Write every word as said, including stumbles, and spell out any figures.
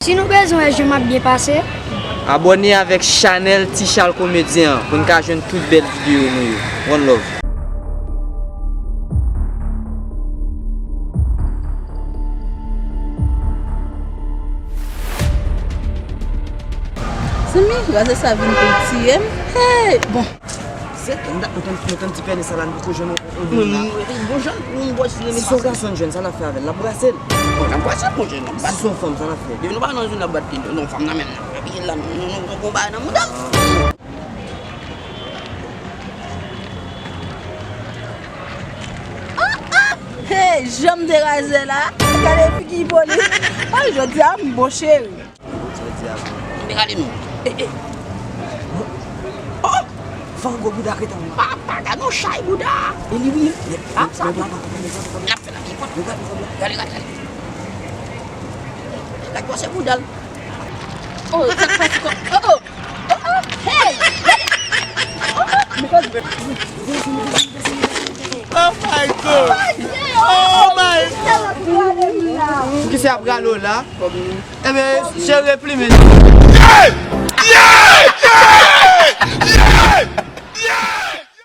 Si nou bezwen wè jan m ap byen pase, abòne avèk chanèl Tichal Komedyen an pou n ka jwenn tout bèl videyo nou yo. One love. Zanmi, razè sa vin pou l tiye m. Hey, bon. Se tan dat nou tann, nou tann ti pène sa la, nou poko jwenn yon, yon moun la. Bon jan, yon bòs li. Si se yon gason jèn, sa n ap fè avè l? N ap brase l. Bon, n ap brase l, monchè, n ap bat. Si se yon fanm, sa n ap fè? Depi nou pa nan zòn, n ap bat li. Non, fanm nan menm, n ap rapiye l la, nou, nou, nou, nou gon bagay nan mouda. Hey, jan m te razè la. Gade figi Ipolit. Ay, jodi a, m bon cheri. Jodi a. M te rale nou. Eh, eh. Oh! Fò gwo bouda k rete anba. Pa, pa, gade yon chay bouda. E li, wi. Ap sa, ap sa. L ap fè la, ki pot. Gade, gade, gade. Gade kòsè bouda l. Oh, sa k pase kò. Oh, oh. Oh, oh. Hey! Oh, oh. Oh my God! Oh my God! Poukisa y ap rale w la? Ebyen, se replimen.